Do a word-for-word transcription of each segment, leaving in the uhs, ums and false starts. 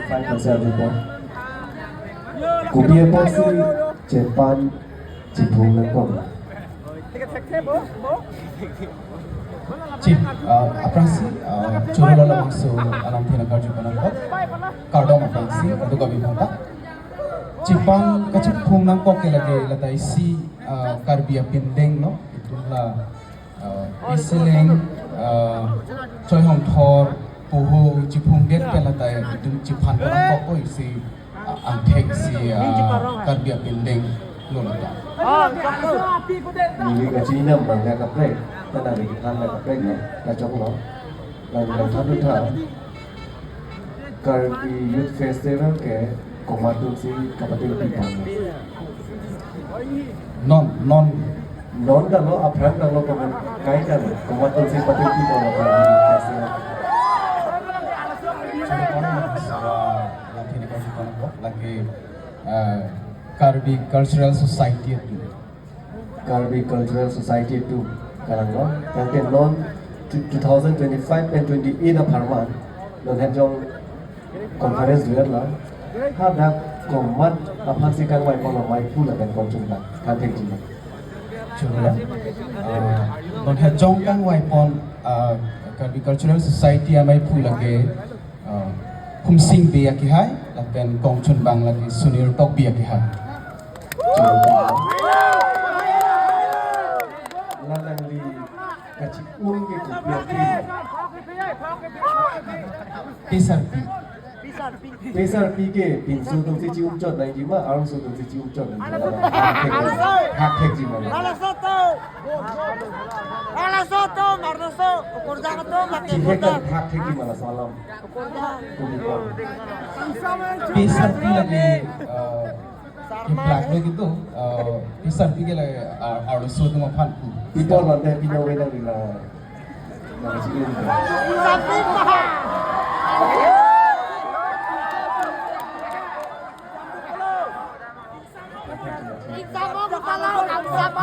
Five percent arjupo. Kopi apotsi chepan chiphung nangkok? Chip, ah, aphrangsi, ah, choro lo labangso alamthe nangkarjupo nangkok. Kardom aphrangsi, kadokave aphanta. Chepan kachiphung nangkok ke lake lata isi, ah, Karbi apindeng lo, itum la, ah, East Silang, ah, Choihongthor, Poho, chiphungdet pen lata itum chephan nangkok ko isi, ah, angthek isi, ah, Karbi apindeng lo lata. Neli kachinam abang kaprek, ta neli kethan kaprek lo, kachok lo. Nang nang than tha. Karbi Youth Festival ke komat atumsi kapatil pipo? Non, non. Non ta lo, aphrang ta lo, komat kai ta lo, komat atumsi patil pipo lo Karbi Youth Festival? Lake, eh, Karbi Cultural Society atum. Karbi Cultural Society atum kalang lo. Tangte non two thousand twenty-five and twenty-eight apharman, non Hejong conference duet la. Hadak komat aphansi kangvai pon lo maiphu lapen kongchun ta. Thank you. Choro lo. Ah, non Hejong kangvai pon, ah, Karbi Cultural Society amaiphu lake, ah, Humsing Bey akihai, lapen kongchun abang lake Sunil Tokbi akihai. Choro lo. La nangli kachi-um ke kopi api? Pisarpi. Pisarpi ke pinso atumsi chi-um chot nangji ma, arloso atumsi chi-um chot nangji ma? Thakthekji ma? Arloso atum. Arloso atum, arloso. Okorjang atum, lake. Chihek okorjang. Thakthekji ma laso alam? Okorjang. Kopi ko? Pisarpi lake, eh, keplak lo gitu, eh, pisarpi ke lake, eh, arloso atum aphan pu. Ipor lante pino we nang rila. Nang si ini.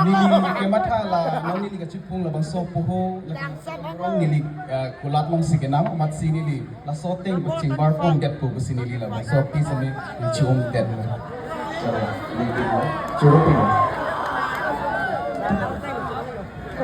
Neli kematha la, non neli kachiphung labangso Poho, lake rong neli, eh, kulat longsi kenam, amatsi neli laso ateng pachingbar pondetpo pusi neli labangso api sami neli chi-umdet. Choro, neli ke, choro pin.